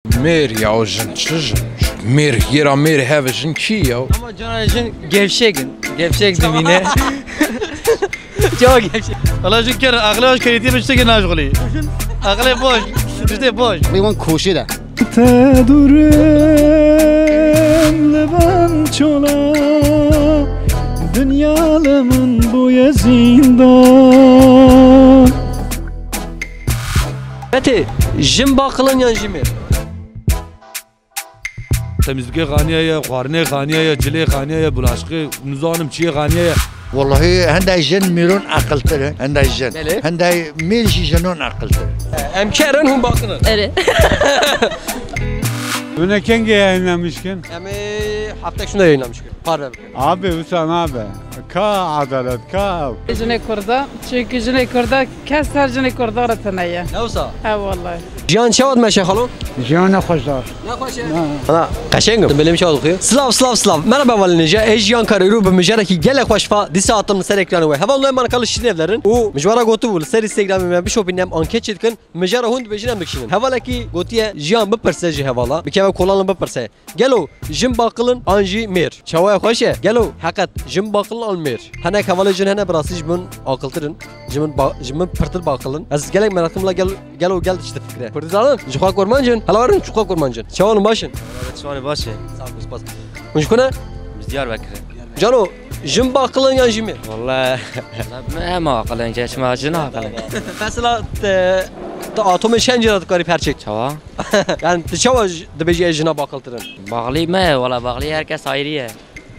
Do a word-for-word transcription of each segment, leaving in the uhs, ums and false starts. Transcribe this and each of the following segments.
Mêr ya jin çi jin? Mêr, yêra mêr hev jin kî ya? Ama cana jin gevşek in. Gevşek dimîne. Çok gevşek. Valla jin ker, aqlê hoş kerîtî bi tiştekî naşxulî. Aqlê boş, tiştê boş. Lê wan koşê de. Te durim li van çola, dinya li min bûye zîndan. Betê, jin baqilin yan jî mêr? Temizlikê xaniye ye, xwarinê xaniye ye, cilê xaniye ye, bulaşıkê nizanim çiyê xaniye ye. Wallahî hende jin mêrûn aqiltir in, hende jin. Belê. Hende mêr jî jinûn aqiltir in. Em kerin hûn baqilin. Erê. Hûn ê kengê yayınlamışkın? Em ê heftek şûnde yayınlamışkın. Parve bikin. Abi, wisa nabe. Ka adalet, ka. Jinê Kurda, çünkü jinê Kurda kes her jinê Kurda re tune ye. Ne wisa? He, wallahî. Jiyan çawa dimeşe xalo? Jiyana xweş dar. Ne xweş e? Ha. Ana, qeşeng im. Belê min çawa dixuye? Silav, silav, silav. Merhaba, valî nêja. Ez Jiyan Kara, îro bi mijarekî gelek xweş fa dîsa hatim ser ekranê we. Heval nayê me re kal şîrîn evlerin. Û mijwara gotibû li ser Instagramê me bişopînin, em anket çêdikin. Mijara hûn dibêjin, em dikişînin. Hevalekî gotiye jiyan bipirse ji hevala. Bikeve kolan li bipirse. Gelo jin baqil in an jî mêr? Çawa ye, xweş e? Gelo heqet jin baqil in an mêr? Hinek hevalê jin hene, bi rastî ji min aqiltir in. Ji min ba-, ji min pirtir baqil in. Ez gelek meraqim la gel-, gelo gel tişt difikire. Kurdî zanin? Ji xwe kurmanc in? Hela werin ji xwe kurmanc in. Çawa in, baş in? Çawa in, baş in. Sağ ol, spas. Hûn ji ku ne? Ji Diyarbekir in. Cano, jin baqil in yan jî mêr? Walla, em aqil in, geç me jin aqil in. Mesela te, te atomê çend cara dikarî perçek? Çawa? Yani tu çawa j-, dibêjî ez jina baqiltir im? Baqlî me, wala baqlî her kes ayrı ye.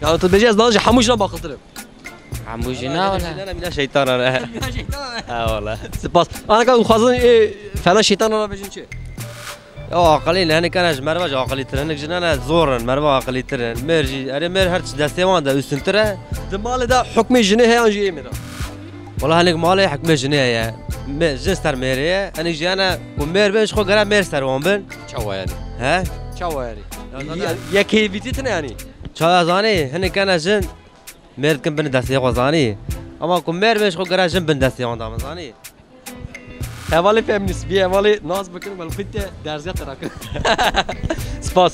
Yani tu dibêjî ez niha ji hemû jina baqiltir im? Hemû jina wala. Jina ne, mîna şeytana ne. Mîna şeytana ne. Ha wala. Spas. Ana ka dixwazin ê fena şeytana re bêjin çi? Ya aqilî ne, hinek hene ji merva jî aqilîtir, hinek jin hene zor in, merva aqilîtir in. Mêr jî, erê mêr her çi destê wan de üstüntir e. Di malê de hukmê jinê heye an jî ê mêra? Wala hinek malê hukmê jinê heye. Me-, jin ser mêrê ye. Hinek jî hene ku mêr bin, ji xwe gere mêr ser wan bin. Çawa yani? He? Çawa yani? Ya zaten ye-, yekê vîtî tine yani? Çawa zanî? Hinek hene jin mêr dikin bin destê xwe, zanî? Ama ku mêr bin, ji xwe gere jin bin destê wan de, zanî? Hevalê feminîst bî, hevalê nas bikin, wela xwît te derziya te rakin. Spas.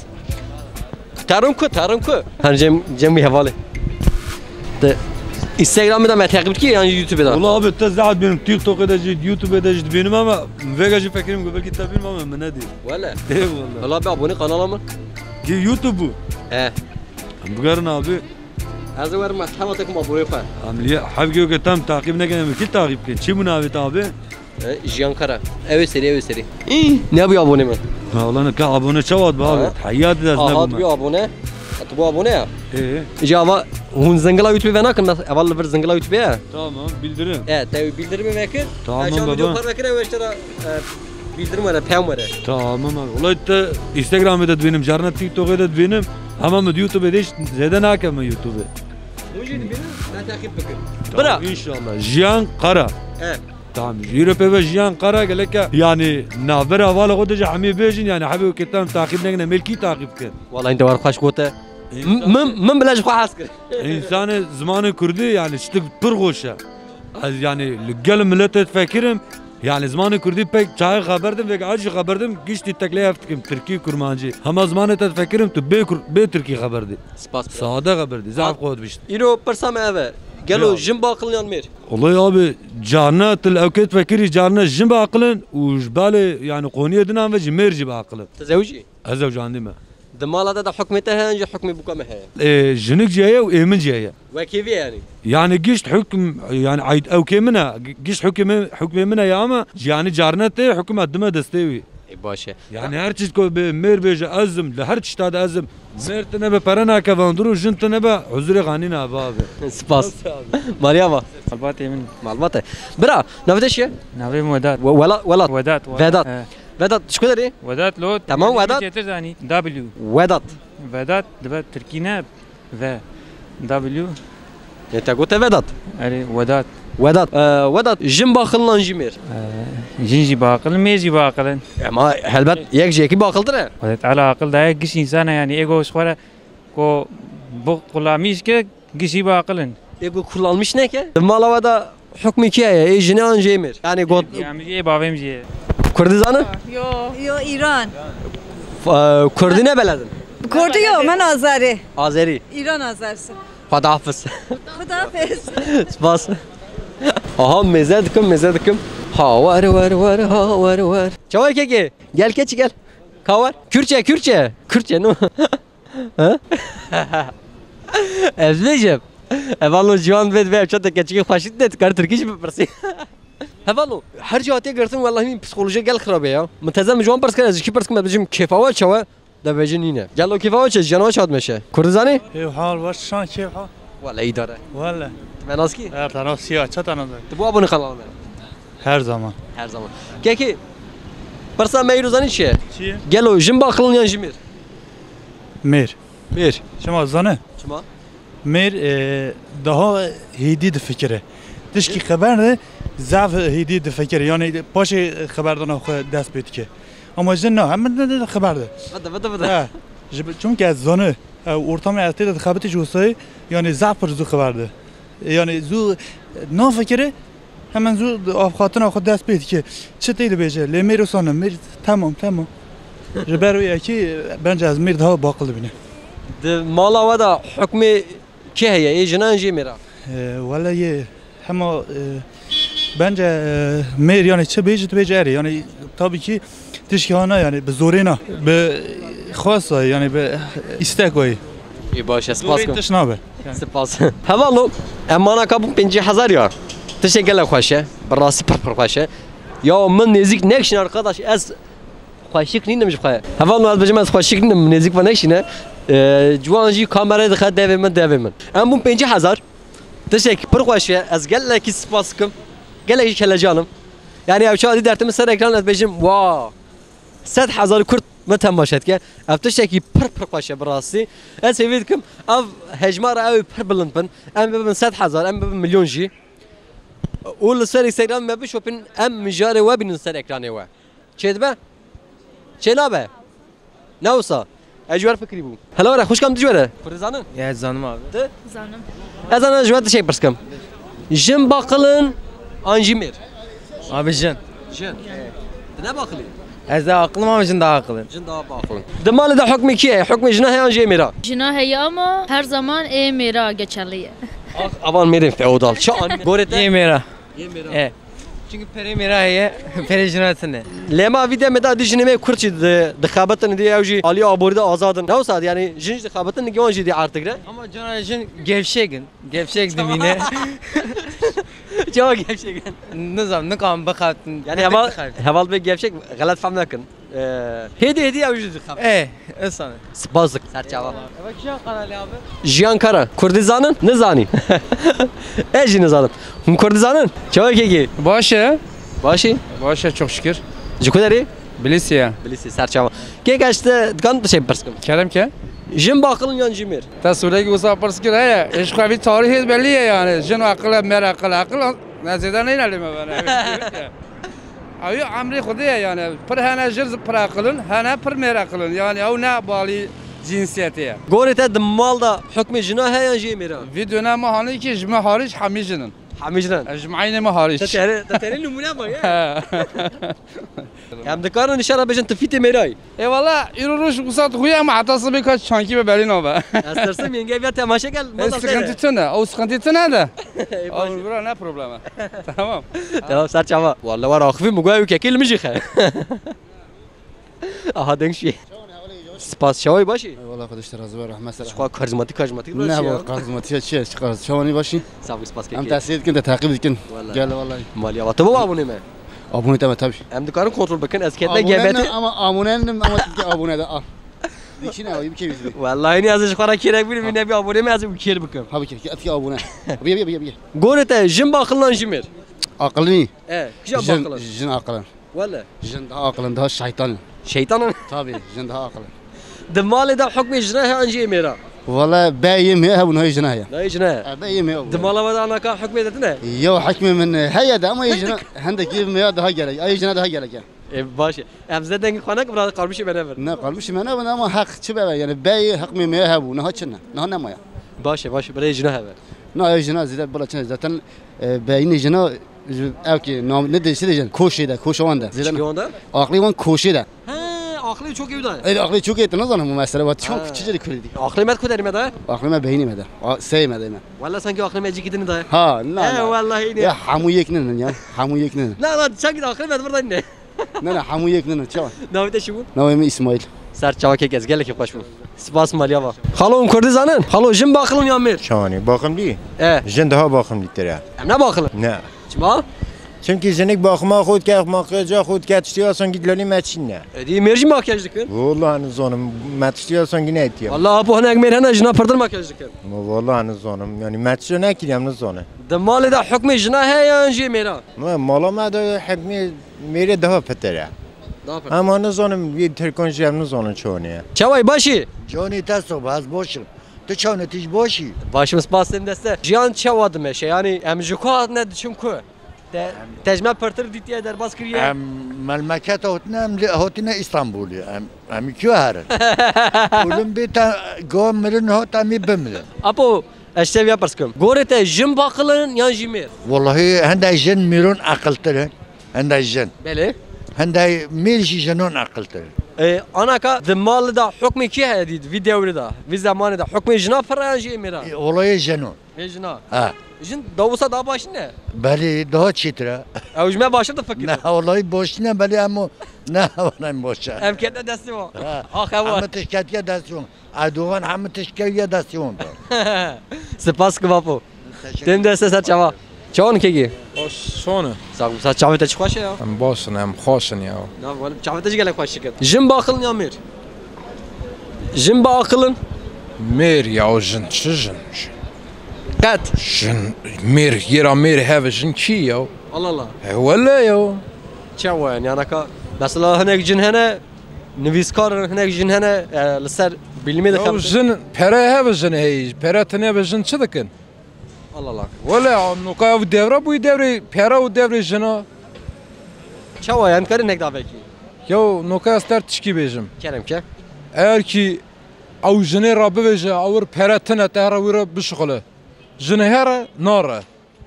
Terim ku, terim ku. Hani cem, cem bir hevalê. De Instagram'ı da me takip ki yani YouTube'da. Wala abi, te zehmet benim TikTok'da jî, YouTube'da jî dibînim ama vega jî fekirim ku belki te bînim ama min nedî. Wala. Eyvallah. Wala bir abone kanala mı? Ki YouTube bu. He. Bigerin abi. Ez ê werim, ez hema tekim abonê xwe. Em li hevgê ke tam takip nekin, em kî takip kin? Çi min avêt abi? E, Jiyan Kara. Ew ê serî, ew ê serî. Hî, ne bû abonê min? Ha, ulan ka abone çawa dibe abi? Ha. Heyat de ez aha, nebûme. Tu bû abone. E, tu bû abone ya. Ee? Ji ava hûn zingila YouTube ve nakin, mes-, eval li vir zingila YouTube ya. Tamam, bildirim. E, te bildirimi vekir. Tamam baba. Parve kire, ew ê ji te re, e, bildirim were, peyam were. Tamam abi. Wala te Instagram'ê de dibînim, carna TikTok'ê de dibînim. Ama min YouTube de hiç zêde nake min YouTube. Hûn jî dibînin, me teqîb bikin. Tamam, bira. İnşallah. Jiyan Kara. E. Tamam. Îro pê ve Jiyan Kara geleke, yani navbera vala xwe de jî hemî bêjin, yani hebê wekî tam teqîb nekine, mêlkî teqîb kin. Wala hîn de war xweş gote. Min, min bile ji xwe hez kir. Însanê zimanê kurdî yani ştik pir xweş e. Ez yani li gel miletê difikirim. Yani zimanê kurdî pek çaxê xeber dim, vêga ez jî xeber dim, giştî teklê hev dikim, tirkî, kurmancî. Hema zimanê te difikirim, tu bê kur-, bê tirkî xeber dî. Spas, bira. Sade xeber dî, zehf qewet bişt. Îro pirsa me ev e. Gelo jin baqil in yan mêr? Wallahî abi, carna tu li ewkê difikirî, carna jin baqil in û ji balê yani qoniyê dinan ve jî mêr jî baqil in. Tu zewicî? Ez zewcandî me. Di mala te de hukmê te heye, an jî hukmê bûka me heye? Ê, jinik jî heye û ê min jî heye. Wekî vê yani? Yani gişt hukm, yani eyd ewkê min e, gişt hukmê min, hukmê min e ya ama yani carna tê hukma dime destê wî. Ê, baş e. Yani her çiş ku bê mêr bêje ez im, li her çişta de ez im. Mêr tine be pere nake, van duru jin tine be huzurê xanî ne abi. Spas. Spas abi. Mariya va. Malbatê min. Malbate. Bira, navê te çi ye? Navê min Vedat. We-, Wela-, Welat. Vedat, Vedat. Vedat. He. Vedat, ji ku derê? Vedat lo. Tamam, Vedat. Çêtir zanî. W. Vedat. Vedat, dibe Tirkî ne. V. W. Yê te gote Vedat? Erê, Vedat. Vedat. Ee, Vedat, jin baqil in an jî mêr? Ee, jin jî baqil in, mêr jî baqil in. Ema helbet yek ji yekî baqiltir e. Xwedê Teala aqil daye giş însana, yani ego ji xwe re ku bi kullanmış ke, gişî baqil in. Ê ku kullanmiş neke? Di mala we de hukmê kî heye? Ê jinê an jê mêr? Yani got. Ê, em jê, bavê min jê. Kurdî zane? Yo. Yo, Îran. Ee, Kurdî ne beledin? Kurdî yo, min Azerî. Azerî. Îran Azerisi. Xwedahafiz. Xwedahafiz. Spas. Aha, mêze dikim, mêze dikim. Ha, wer, wer, wer, ha, wer, wer. Çawa kekê? Gel keçi gel. Ka wer. Kürtçe, Kürtçe. Kürtçe, no? Ha? Ez bêjim. Evalo ciwan vê divê ev çata keçikê xweşik de, tu kar Tirkî jî bipirsî. Hevalo, her cihatê girtin, wellahî min psîkolojî gel xirab e ya. Min teze min ciwan pirs kir, ez ji kî pirs kim, ez bêjim kêfa we çawe? De bêjin nîne. Gelo kêfa we çi? Jiyana we çi hat meşe? Kurdî zanî? Ew hal baş, şan kêf ha. Wele îdare. Wele. Tu me nas kî? Evet, te nas kî ya, çata nas. Tu bû abone kanala me? Her zaman. Her zaman. Kekî, pirsa me îro zanî çi ye? Çi ye? Gelo jin baqilin yan jin mêr? Mêr. Mêr. Çima zane? Çima? Mêr, e, daha hêdî difikire. Tişkî xeber de zaf hêdî difikire. Yani paşê xeberdana xwe dest pê dike. Ama jin na, hemin de, de xeber de. Vete, vete, vete. Ha. Ji bi-, çunke ez zane, e, ortamê ez tê de dixebitî ji wisa, yani zaf pir zû xeber de. Yani zû, e, nafikire, hemen zû avxatina xwe dest pê dike. Çi tê dibêje? Lê mêr wisa ne, mêr tamam, tamam. Ji ber wê yekî, e, bence ez mêr daha baqil dibînim. Di mala we de hukmê kê heye? Ê jinan jê mêra? E, wele yê hema, e, bence, e, mêr yani çi bêjî tu bêjî erê. Yani tabii ki tişkî hana yani bi zorê na. Bi xwesta yani bi istek wayî. Ê baş e, spas kim. Tişt nabe. Spas. Hevalo, em mana ka bû pêncî hezar ya. Tiştê gelek xweş e. Bi rastî pir pir xweş e. Ya min nêzîk nekişin arkadaş, ez xweşik nînim ji xwe. Heval min ez bêjim ez xweşik nînim, nêzîk ve nekişîne. Ee, ciwan jî kamerayê dixe devê min, devê min. Em bûn pêncî hezar. Tiştek pir xweş e. Ez gelekî spas dikim. Gelekî kelecan im. Yani ew çawa dî dertimi ser ekran ez bêjim, wa. Sed hezar Kurd me temaşe dike. Ev tiştekî pir pir xweş e bi rastî. Ez hêvî dikim ev hejmara ew ê pir bilind bin. Em bibin sed hezar, em bibin milyon jî. Û li ser Instagram me bişopin, em mijarê we bînin ser ekranê we. Çêdibe? Çênabe? Ne wisa? Ez ji we re fikirî bûm. Hela were, xwişka min tu ji we re? Kurî zanin? Ya, ez zanim abi. Tu? Zanim. Ez ana ji we tiştek pirs kim. Jin baqil in an jî mêr? Abi jin. Jin. Tu ne baqil î? Ez de aqil im ama jin daha aqil in. Jin daha baqil in. Di malê de hukmê kî ye? Hukmê jina heye an jî ê mêra? Jina heye ama her zaman ê mêra geçerli ye. Ah, avan mêrên feodal. Çi an? Gorê te? Ê mêra. Yê mêra. E. Çünkü perê mêra heye, perê jina tune. Lê ma vî demê de dî jinê me Kurd jî di-, dixebitin, dî ew jî alî aborî de azad in. Ne wisa, yani jin jî dixebitin, dî wan jî dî artık re. Ama cana jin gevşek in. Gevşek dimîne. Çawa gevşek in? Nizam, nikam bixebtin. Yani heval, heval bê gevşek, xelet fehm nekin. Ee, hêdî hêdî ew jî dixebitin. E, insan. Spas dik. Serçava. Eve kîjan kanalê abi? Jiyan Kara. Kurdî zanin? Nizanî. Ez jî nizanim. Hûn Kurdî zanin? Çawa kekî? Baş e. Baş î? Baş e, çok şükür. Ji ku derê? Bilisî ye. Bilisî, serçava. Kek ez te dikan tu şey pirs kim? Kerem ke? Jin baqil in yan jî mêr? Te sûrekî wisa pirs kir heye. Eşqa vî tarîhê belli ye yani. Jin aqil e, mêr aqil e. Aqil ne zêde neyne lê me bene. Ew yê emrê Xwedê ye yani. Pir hene jin pir aqil in, hene pir mêr aqil in. Yani ew ne balî cinsiyetê ye. Gorê te di mal de hukmê jina heye yan jî ê mêra? Vî dönem hanî ki ji me hariç hemî jin in. Hemî jin in? E, ji me eynê me hariç. Te terê, te terê nimûne bak ya. He. Em dikarin inşallah bêjin tu fîtê mêra yî. E valla, îro roj wisa dixuye ama heta sibê ka çankî be belî nabe. Ez tirsim yenge viya temaşe gel. E, sıkıntı tune, o sıkıntı tune de. Ê, baş e. Bira ne probleme. Tamam. Tamam, ser çava. Walla war axifî mi goya wî kekê li min jî xe. Aha, deng şî. Spas, çawayî başî? Eyvallah, Xwedê ji te razî be, rehmet ser. Xwe karizmatîk, karizmatîk Ne biraşî ya. Bak, karizmatîk çi ye, çi karizmatîk? Çawanî başî? Sağ ol, spas kekê. Em tesîr dikin, te teqîb dikin. Wallahî. Gel, wallahî. Malî ava. Tu bû abone me? Abone deme tabii. Em dikarin kontrol bikin, ez ketme Abone gebete. Ne, ama abone ne, ama çünkü abone de al. Dikine abi, bir kere. Wallahî ne, ez ji xwe re kêrek bînim, ne bir abone me, ez û kêr bikim. Ha, bir kere, etki abone. Bir, bir, bir, bir. Gorê te jin baqil in an jî mêr? Aqilî. E, kîjan baqil in? Jin aqil in. Wele. Jin daha aqil in, daha şeytan in. Şeytan in? Tabii, jin daha aqil in. Di malê de hukmê jina heye an jî ê mêra? Wele bê yê me hebû, nayê jina heye. Nayê jina heye. E, bê yê me hebû. Di mala we de anaka hukmê de tune? Yo, hukmê min heye de ama yê jina, hendek yê me ya daha gerek. Ay jina daha gerek ya. E, baş e. Em zê dengê xwe nekin, bira qarmişê me nevin. Ne, qarmişê me nevin ama heq çi be, yani bê yê hukmê me hebû, niha çi ne? Niha nemaya. Baş e, baş e, bira yê jina hebe. Na, ew jina zêde bila çi ne? Zaten, e, beyînê jina, ew ki, nam-, ne dê, çi dê jin? Koşê de, koşa wan de. Zêde Çikê wan de? Aqlê wan koşê de. He, Aqlê çok ew da. Ey, aqlê çok ew, tu nazanim bu mesele, wat çok Ha. Çi cürî kurdî. Aqlê me ku derî me da? Aqlê me beynî me de. A, sey me de me. Wala sanki aqlê me cîkî din da. Ha, na, He, na. Wallahî ne. Ya, hemû yek ninin ya. Hemû yek ninin. Na, na, sanki aqlê me burada ne. Ne, ne, hemû yek ninin. Çawa? Navê te çi bû? Navê min İsmail. Ser çawa kek ez gelekî xweş bû. Spas maliya va. Xalo, hûn kurdî zanin? Xalo, jin baxilin ya mêr? Şanî, baxim dî? E. Jin daha baxim dîtir e. Em ne baxilin? Ne. Çima? Çimkî jinik baxima xwe dike, makyaja xwe dike, tiştê asangî dilolî me çîn e. Êdî mêr jî makyaj dikin? Wala nizanim, me tiştê asangî neytiye. Wala apo hinek mêr hene jina pirtir makyaj dikin. Ma wala nizanim, yanî me tiştê nekiriye, em nizanin. Di malê de hukmê jina heye yan jî mêra? Ma mala me de hukmê mêrê daha pitir e. Daha pitir. Ama nizanim, wî Tirkan jî em nizanin çawa ne. Çaway başî? Canî te sob, ez boşim. Tu çawa ne, tu ji boşî? Başim, spas, tim deste. Jiyan çawa dimeşe? Yanî em ji ku hatine diçin ku? Te, te ji me pirtir dîtiye, derbas kiriye? Em melmeket hatine, em li, hatine Îstanbulê. Em, em kî herin? Olim bê te, go mirin hat, em ê bimirin. Apo, ez ji te viya pirs kim. Gorê te jin baqil in yan jî mêr? Wallahî hende jin mêrûn aqiltir in. Hende jin. Belê. Hende mêr jî jinon aqiltir in. E, anaka di mal de hukmê kî heye dî, vî dewrê de, vî zemanê de hukmê jina pir e yan jî mêra? E, wallahî jinon. Vê jina. Ha. Jin dawisa daha baş ne? Belê, daha çêtir e. Ew ji me baştir difikire. Ne, wallahî baş ne, belê em o, ne, wallahî baş e. Em ketine destê wan. Ha. Ax, ew Hemû tişt ketiye destê wan. Erdogan hemû tişt ketiye destê wan. Spas ki bapo. Teşekkür. Tim deste ser çava. Çawan kekî? Baş sone. Sağ ol. Sa çavê te çi xweş e ya? Em baş in, em xweş in ya. Na, wala çavê te jî gelek xweş dikin. Jin baqilin ya mêr? Jin baqilin? Mêr ya, o jin, çi jin? Qet. Jin, mêr, yêra mêr heve jin kî ya? Allah Allah. E, wele ya. Çawa yani, anaka, mesela hinek jin hene, nivîskar in, hinek jin hene, e, li ser bilîmê Ya dixebin. Jin, pere heve jin hey, pere tine be jin çi dikin? Allah Allah. Wele, nuka ev devra bûyî devrê pera û devrê jina. Çawa em karin nek davekî? Yo, nuka ez ter tişkî bêjim. Kerem ke. Eğer ki ew jinê ra bivêje, ew pere tine te here wî re bişuxile. Jinê here, nare.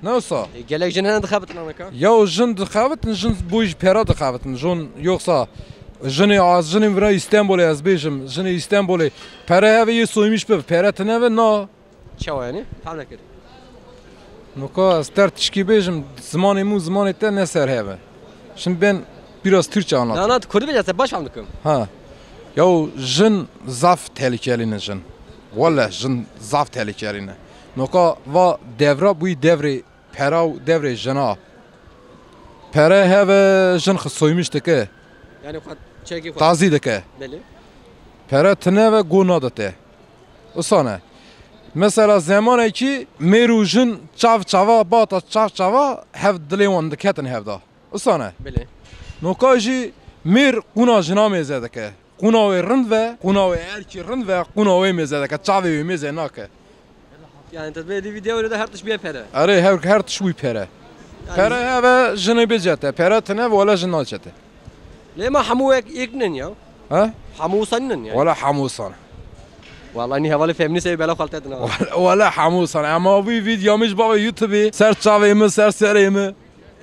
Ne wisa? E, gelek jin hene dixebitin anaka? Yo, jin dixebitin, jin boy ji pera dixebitin. Jin yoksa jinê az, jinê vira Îstanbulê ez bêjim, jinê Îstanbulê pere heve yê soymuş bi, pere tine ve na. Çawa yani? Fam nekir. Nuka ez ter tişkî bêjim, zimanê min û zimanê te ne ser heve. Şimdi ben biraz Türkçe anlatayım. Na, na, tu kurdî bêje, te baş fam dikim. Ha. Yaw jin zaf tehlikeli ne jin. Wele jin zaf tehlikeli ne. Nuka va devra bûyî devrê pera û devrê jina. Pere heve jin xwe soymuş dike. Yani xwe çekî xwe. Tazî dike. Belê. Pere tine ve go nadite. Isane. Mesela zemanekî mêr û jin çav çava, bata çav çava hev dilê wan diketin hevda. Isane. Belê. Noka jî mêr qûna jina mêze dike. Qûna wê rind ve, qûna wê erkî rind ve, qûna wê mêze dike. Çavê wê mêze nake. Yani te dibê di vîdeo de her tişt bîye pere. Erê, her, her tişt wî pere. Yani Pere heve jinê bicete, pere tine wele jin naçete. Lê ma hemû wek yek nin ya. Ha? Hemû san nin yani. Wele hemû san. Vallahi ni hevalê feminîst ev bela xaltet na. Wele, wele hemû san. Ama bu video min ji bavê YouTube ser çavê min, ser serê min.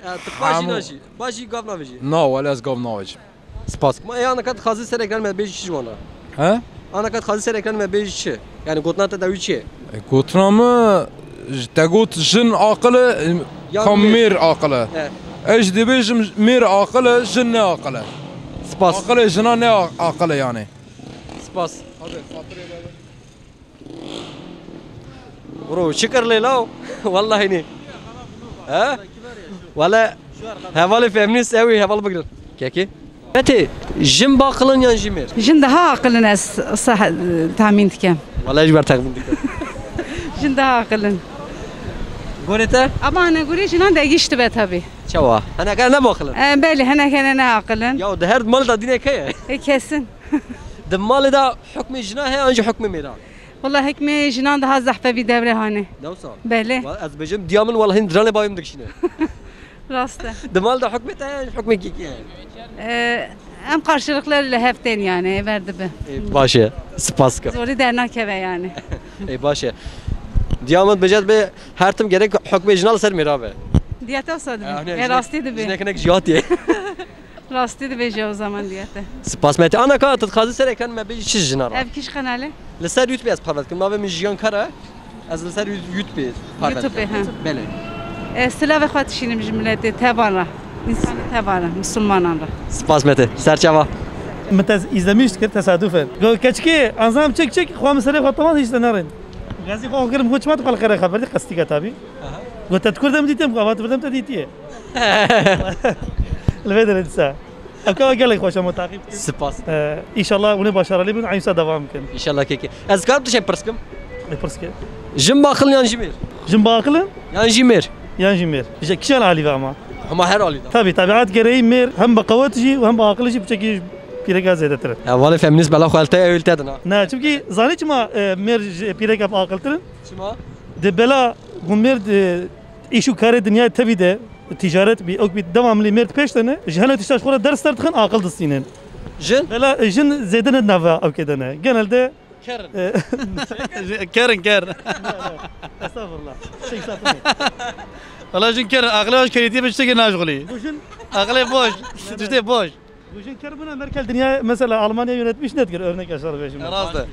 Ya, tu paşî Hemû- naşî. Paşî gav navêjî. Na, wele ez gav navêjim. Spas. Ma e, ana kat xazî ser ekran me bêjî çi ji wan re? He? Ana kat xazî ser ekran me bêjî çi? Yani gotina te dawî çi ye? E, gotina min, te got jin aqil e, Ya kam mêr. Mêr aqil e. He. Ez dibêjim mêr aqil e, jin ne aqil e. Spas. Aqilê jina ne a-, aqil e yani. Spas. Bro, şükür lê law. Wallahî nî. He? Wele hevalê feminîst ew ê heval bigirin. Kekî. Betê, jin baqilin yan jî mêr? Jin daha aqilin ez sah-, tahmîn dikim. Wele ji ber texmîn dikim. Jin daha aqilin. Gorê te? Ama ne gorê jinan de gişti be tabi. Çawa? Hene kere ne baqilin? E, belê, hene kere ne aqilin. Ya di her mal da dînek heye. E, kesin. Di malê de hukmê jina heye an jî hukmê mêra? Wala hikmê jinan daha zehf e vî devrê hanê. Ne wisa? Belê. Wa-, ez bêjim diya min wala hin diranê bavê min dikişîne. Rast e. Di mal de hukmê te heye, hukmê kî kî heye? Ee, em karşılıklı li hev tên yani, ê ver dibe. Ê, baş e. Spas kim. Zorî dernakeve yani. Ê, baş e. Diya min bêje dibe her tim gerek hukmê jina li ser mêra be. Diya te wisa dibe. Ê, rastî dibe. Jinek hinek jiyatî ye. Rastî dibêje o zaman diyete. Spas me te. Ana ka, tu dixwazî ser ekran me bêjî çi jina re? Ev kîş qenale? Li ser YouTube ez parve dikim. Navê min Jiyan Kara. Ez li ser YouTube parve YouTube, dikim. Ha. Belê. E, silavê xwe dişînim ji miletê tevan re. Însanê tevan re, misilmanan re. Spas me te. Serçava. Min te îzlemîş dikir tesadüfen. Go keçikê, anzam çik çik, xwe min serê xwe tevan hiç de nerin. Gazî xwe kirim, xwe çima tu xwe li xêre xeber dî, qestî ke tabî. Aha. Go te dikur dem dîtim, xwe ava tu dem te dîtiye. Li vê derê dîsa. Ev ka gelek xweş e, me taqîb kir. Spas. Ee, înşallah hûn ê başarılı bin, eynî wisa devam bikin. Înşallah keke. Ez karim tu şey pirs kim? Ne pirs ke? Jin baqil yan jî mêr? Jin baqil in? Yan jî mêr? Yan jî mêr. Ji kîjan alî ve ama? Hema her alî de. Tabii, tabiat gereği mêr hem bi qewet jî hem bi aqil jî piçekî pîreka zêdetir e. Ya, valê feminîst bela xwe li te ew li te din ha. Ne, çimkî zanî çima, e, mêr ji pîreka bi aqiltir in? Çima? Di bela ku mêr di îş û karê dinyayê tevî de, ticaret bî, ewk bî, devamlî mêr di pêş de ne, ji hene tişta ji xwe re ders derdixin, aqil distînin. Jin? Bela, e, jin zêde ne di nava ewkê de ne. Genelde, Kerin. e, Kerin, ker. Estağfurullah. Şey, estağfurullah. Valla jin kerin, aqilê baş kerîtî bi tiştekî naşxulî. Bu jin Aqilê boş, tiştê boş. Bu jin ker bûne, Merkel dinya mesela Almanya yönetmiş ne dikir, örnek yaşlar vereyim. Rast e. E,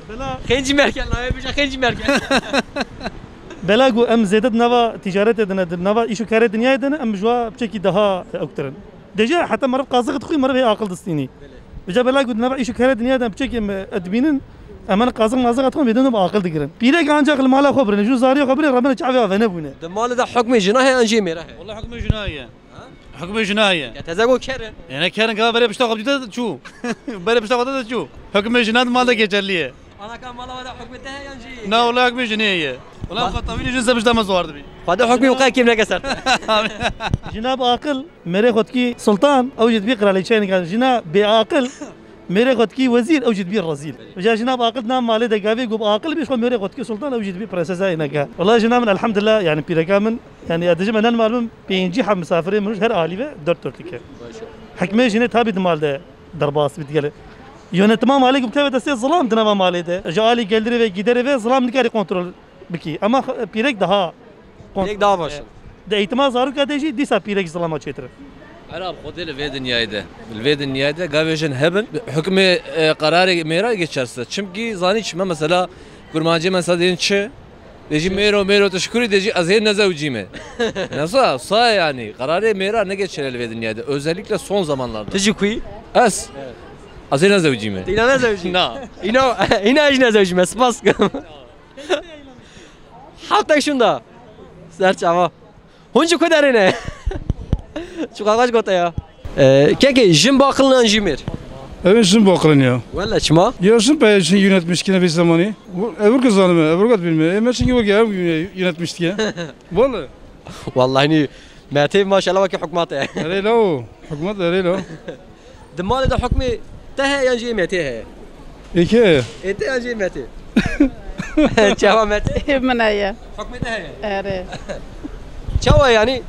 bela Xêncî Merkel, navê bêje Xêncî Merkel. Bela ku em zêde di nava ticaretê de ne, di nava îş û karê dinyayê de ne, em ji wa piçekî daha ewktir in. Deje heta meriv qaziq dixwî, meriv hê aqil distînî. Vêca bela ku di nava îş û karê dinyayê de em piçekî em, e, dibînin, em hin qaziq maziq dixwin, bêdin em aqil digirin. Pîrek ancak li mala xwe birin, ji zariyê xwe birin, revine çavê ve nebûne. Di malê de hukmê jina heye an jê mêre heye? Wala hukmê jina heye. Hukmê jina heye. Ya teze got kerin. Ene kerin ka berê pişta xwe dîte çû. Berê pişta xwe dîte çû. Hukmê jina di mal de geçerli ye. Ana ka mala we de hukmê te heye yan jî? Na, wala hukmê jinê heye. Wala xwe tawînê jin se pişta me zor dibî. Xwedê hukmê wî qey kêm neke ser te. Jina bi aqil, mêrê xwe dikî sultan, ew jî dibî qiralîçeyê nika. Jina bê aqil, mêrê xwe dikî wezîr, ew jî dibî rezîl. Vêca jina bi aqil di nav malê de gavê ku bi aqil bî, ji xwe mêrê xwe dikî sultan, ew jî dibî prensesa yê neka. Wala jina min elhamdulillah, yani pîreka min, yani ez dijim enen mal min pêncî heb misafirê min her alî ve dört dörtlük e. Hikmê jinê tabî di mal de derbas bî digele. Yönetima malê ku bikeve destê zilam di nava malê de. Ji alî gelirê ve giderê ve zilam nikarî kontrol bikî. Ama x-, pîrek daha Pîrek daha baş e. Di eğitima zaroka de jî dîsa pîrek zilama çêtir e. Erab, Xwedê li vê dinyayê de, li vê dinyayê de gavê jin hebin, hukmê, e, qerarê mêra geçerse. Çimkî zanî çi me mesela kurmancê me mesela dên çi? Dê jî mêro, mêro tu şikurî, dê jî ez hê nezewcî me. Nesa, sa yani, qerarê mêra ne geçer li vê dinyayê de. Özellikle son zamanlarda. Tu jî kuî? Ez? Evet. Ez hê nezewcî me. Dîna nezewcî? Na. Îna, îna jî nezewcî me. Spas kim. Haftek şunda. Ser çava. Hûn ji ku derê ne? Çiqas xweş gote ya. Ee, kekê, jin baqilin an jî mêr? Ev jin baqilin ya. Wele çima? Ya jin pe jin yönetmiş kine bir zamanı. Evur ki zanime, evur kat bilmiyor. Eme çünkü bak ya yönetmiş diye. Wele. Wallahî nî, me tê maşallah wekî hikûmet e. Erê law, hikûmet erê law. Di malê de hukmê te heye yan jî ê me tê heye? Ê kê? Ê te yan jî ê me tê? Çawa me tê? Ê min heye. Hukmê te heye? Erê. Çawa yani?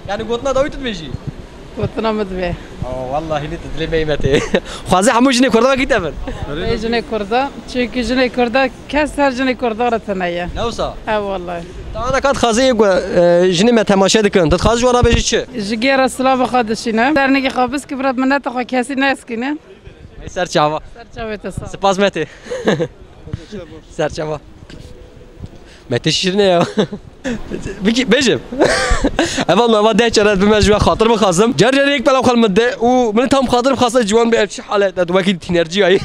Yani gotina dawî tu dibêjî? Gotina min dibe. Oh, wallahî nî tu dilê me ê me tê. Xwazê hemû jinê Kurda wekî te bin. Ê jinê Kurda, çünkü jinê Kurda kes her jinê Kurda re tune ye. Ne wisa? He wallahî. Te ana ka dixwazê yê ku, e, jinê me temaşe dikin. Tu dixwazî ji wan re bêjî çi? Ji gêra silava xwe dişîne. Dernekê xwe biskî bira mineta xwe kesî neskîne. Ey ser çava. Ser çavê te sağ. Spas me tê. Ser çava. Me tê şirine ya. Biki, bêjim. Eval me va deh çare bime ji we xatir bixwazim. Car car yek bela xwe min de û min tam xatir bixwazim ciwan be ev çi halet, ev wekî tînercî ayî.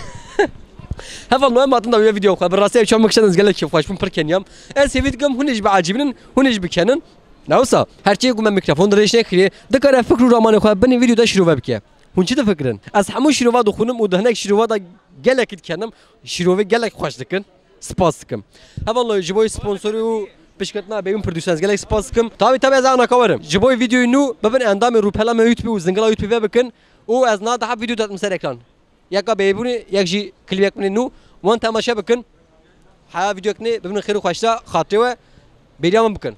Heval me matin da wê video xwe. Bi rastî ev çawa min kişand ez gelek kêfxweş bûm, pir keniyam. Ez hêvî dikim hûn ê jî biecibînin, hûn ê jî bikenin. Ne wisa? Her çiyê ku me mikrofon dirêj nekiriye, dikare fikr û ramanê xwe binê video de şîrove bike. Hûn çi difikirin? Ez hemû şîrova dixwînim û di hinek şîrova de gelekî dikenim, şîrovê gelek xweş dikin. Spas dikim. Hevalno ji bo sponsorî û piştgirtina Beywin Productions gelek spas dikim. Tabî tabî ez anaka werim. Ji bo videoyê nû bibin endamê rûpela me YouTube û zingila YouTube ve bikin. Û ez na daha video datim ser ekran. Yeka Beybûnê, yek jî klîbek min ê nû. Wan temaşe bikin. Heya videoyek nê bibin xêr û xweşta xatirê we bêriya min bikin.